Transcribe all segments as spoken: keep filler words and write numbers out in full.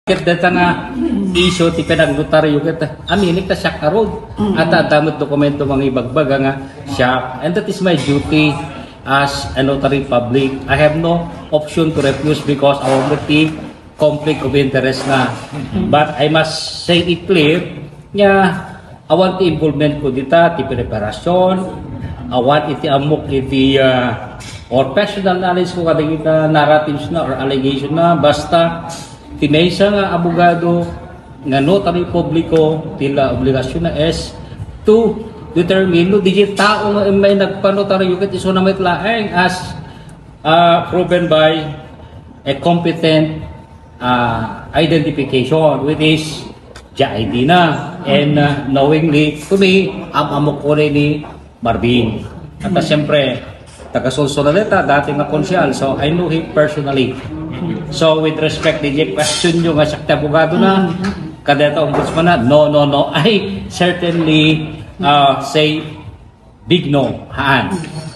Ket dayta nga issue ti panagnotaryo ket aminek ta siak ngarud. Ata adda met dokumento mangibagbaga nga siak, and that is my duty as a notary public. I have no option to refuse because awan met ti conflict of interest na. But I must say it clear nga awan ti involvement ko dita, ti preparasyon, awan iti ammok iti, ah, or personal knowledge ko kadagita narratives na or allegation na, basta ti maysa nga abogado nga notary publiko, ti la obligasyon na is to determine no diay tao nga immay nagpanotaryo ket isuna met laeng as, ah, proven by a competent, ah, identification, which is diay I D na. And, ah, knowingly, to me, am-amok unay ni Marvin. At, ah, siyempre, taga Solsona dayta, dati nga konsehal. So, I know him personally. So, with respect, diay question nyo nga siak ti abogado na, kadayta ombudsman na, no, no, no. I certainly, ah, say big no, haan.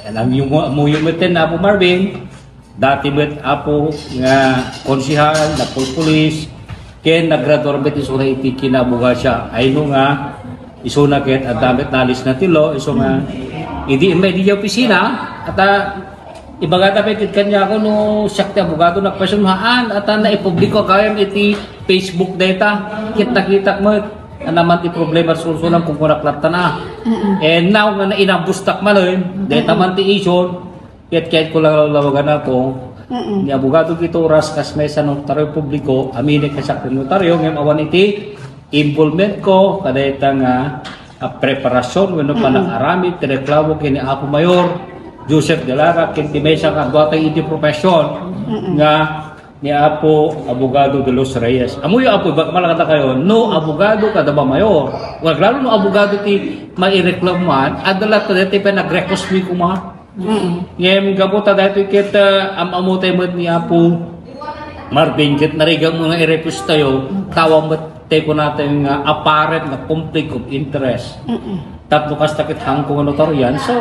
Yan ang yung, muyo met ni Apo Marvin, dati met, Apo, nga konsehal, nagpulpulis, ken naggraduar met isuna iti kinabugasia. Ay no nga, isuna ket adda met knowledge na ti law, isu nga, idi immay diay opisina, at, ah, ibagata met ket kaniak no siak ti abogado, nagpasyun haan, at, ah, naipubliko gayam iti Facebook dayta, ket nakitak met, ania man ti problema, Solsona, kunkunak latta na. And now nga nainabustak manen, dayta man ti issue, ket kayat ko lang lawlawagan ako, ni abogado ket oras kas maysa notaryo publiko, aminek nga siak ti notaryo, ngem awan iti involvement ko, kadayta nga, ah, preparasyon, wenno panakaramid, ti reklamo ken ni Apo Mayor Joseph de Lara, ken ti maysa nga adda iti profesyon, nga ni Apo Abogado de los Reyes. Amoyo, Apo, ibagak man kadakayo, no abogado kada ba mayor? Wen, aglalo no abogado ti maireklamuan, adda latta dayta ti panag-request mi koma. Ngem gapu ta daytoy ket, ah, am-ammo tayo met ni Apo Marvin ket narigat mo nga i-request tayo, awan met tayo kunatayo nga apparent nga conflict of interest. Tapno kasta ket hangko nga notaryan. So,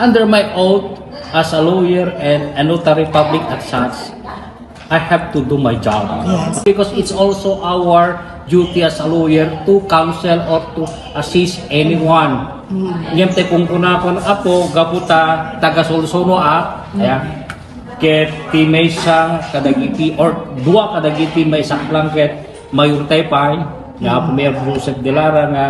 under my oath as a lawyer and a notary public at such, I have to do my job. Yes. Because it's also our duty as a lawyer to counsel or to assist anyone. Ngem ti kunkunakon, Apo, gapu ta taga Solsona, ah, ayan. Ket ti maysa kadagiti or dua kadagiti maisaklang ket mayor tayo pay, nga Apo Mayor Joseph de Lara nga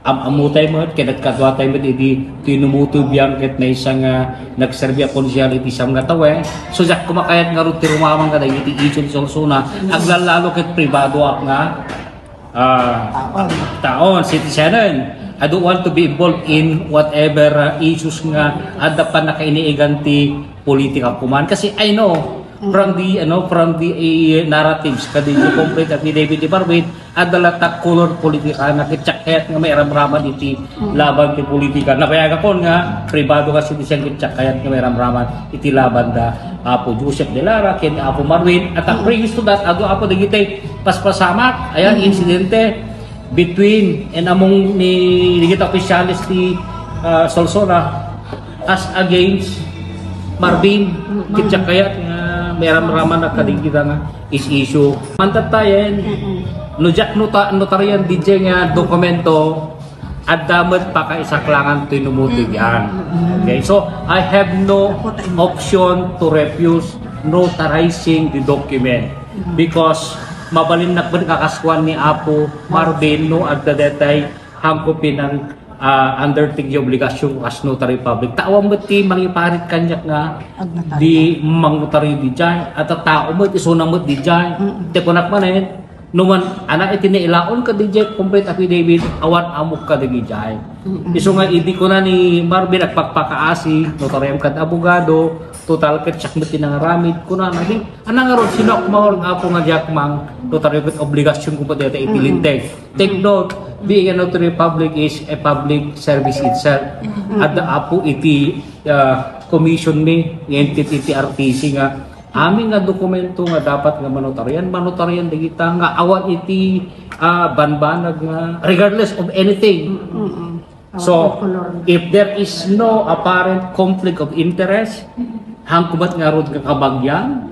am-ammo tayo met, ket kadua tayo met idi tinumuto biang ket maysa nga nagserbi a konsehal iti siam nga tawen. So, diak koma kayat ngarud ti rumamang kadagiti issue ti Solsona, aglallalo ket pribadoak nga, ah, taon, citizenen. I don't want to be involved in whatever, ah, issues nga adda pannakainiigan ti politika kuman. Kasi I know, from the, ano, from the, eh, narratives, kadi the complaint affidavit department, adda latta color politika na ket siak kayat nga mairamraman iti laban ti politika. Nabayagakon nga pribado nga citizen ket siak kayat nga mairamraman iti laban da Apo Joseph de Lara ken Apo Marvin. At, ah, previous to that, adu, Apo, dagiti paspasamak, ayan, insidente between and among ni dagiti opisyales ti, ah, Solsona as against Marvin, ket siak kayat nga mairamraman a kadagita nga is-issue. Mantattayen, no diak nota-, notaryan diay nga dokumento, adda met pakaisaklangan ti numuto diay. Okay, so I have no option to refuse notarizing the document because mabalinnak met nga kasuan ni Apo Marvin no adda daytay hangko pinan, ah, undertake ti obligasyon as notary public. Ta awan met ti mangiparit kaniak nga di mangnotaryo diay, at a tao met, isuna met diay. Ti kunak manen, no man, ana, iti nailaon ka diay, complete affidavit, awan ammok kadagijay. Isu nga idi kuna ni Marvin, agpakpakaasi, notaryam kad abogado, total ket siak met ti nangaramid, kunana, di, ana ngarud, sino ak maor nga apo nga diak mangnotaryo ket obligasyon ko pay dayta iti linteg. Take note, being a notary public is a public service itself. Adda apo iti, ah, commission mi, nga entity ti R T C nga amin nga dokumento nga dapat nga manotaryan, manotaryan dagita nga awan iti, ah, banbanag nga regardless of anything. So, if there is no apparent conflict of interest, hangko met ngarud nga kabagian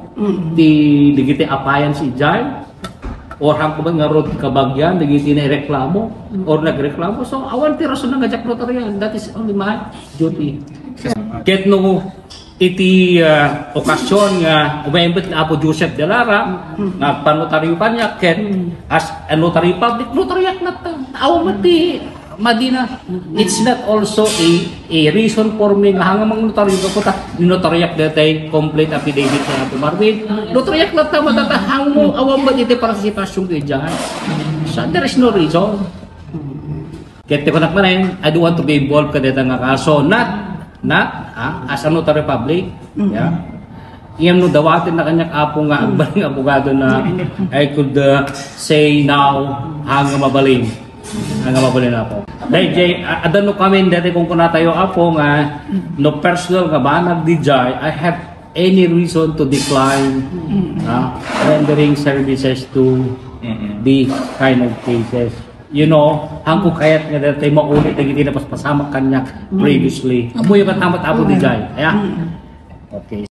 ti dagiti appliance idiay, Or hangko met ngarud kabagian dagiti naireklamo or nagreklamo. So, awan ti rason nga diak notarioan. That is only my duty. Ket no iti, ah, okasyon nga umembet ni Apo Joseph de Lara, nga agpanotaryo kaniak ket as a notary public, notaryoak latta. Awan met ti madina. It's not also a, a reason for me nga hanga mangnotaryo gapu ta ninotaryoak daytoy complete affidavit ni Apo Marvin. Notaryoak latta, matata, hangmo awan met iti participation ko idiay. So, there is no reason. Ket ti kunak manen, I don't want to be involved kadayta nga kaso. Not, not, ah, as a notary public. Yeah. Ngem no dawaten na kaniak, Apo, nga agbalin nga abogado na, I could, uh, say now, hanga mabalin. Hanga mabalin, Apo. Dahil, Jay, a-, adda no kami, dati kung kunatayo, Apo, nga no personal nga banag di Jay, I have any reason to decline, ah, rendering services to the kind of cases. You know, hangko kayat nga dati maulit dagiti napaspasamak kaniak previously. Apo, yung katamat, Apo, di Jay. Yeah? Okay.